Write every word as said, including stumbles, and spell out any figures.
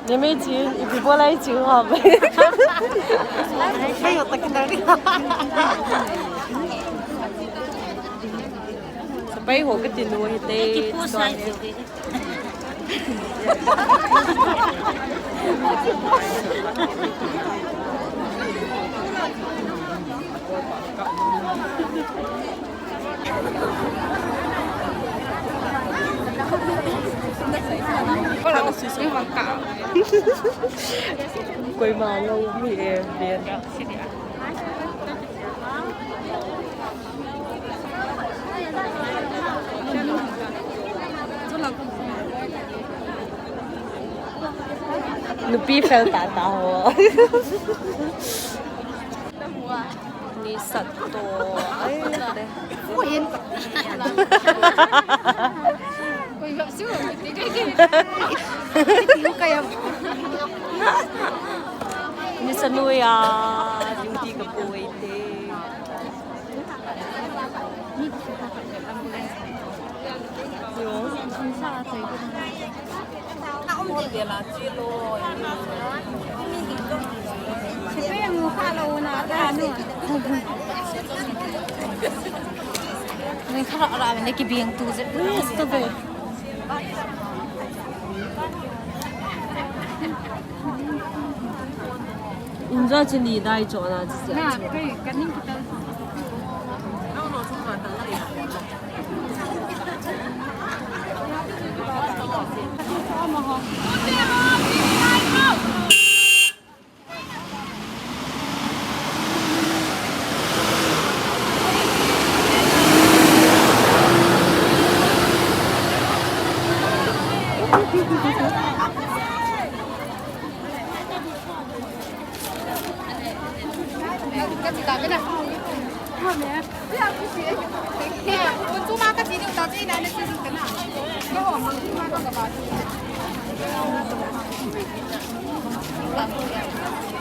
Neme chi, ipi bola ichi ho. Ayo, takin dari. Sapai ho kati nu hite. Koima lou mi e ben. Nupi fel tata ho. Ni sat to. Ai, de. Ui, hin. Koi bap su, ti kai ki. Ti kai am. Ni sa nu ya, duty ka poi te. Unja chini dai cho na chi sia. Na, kai, kaning kita.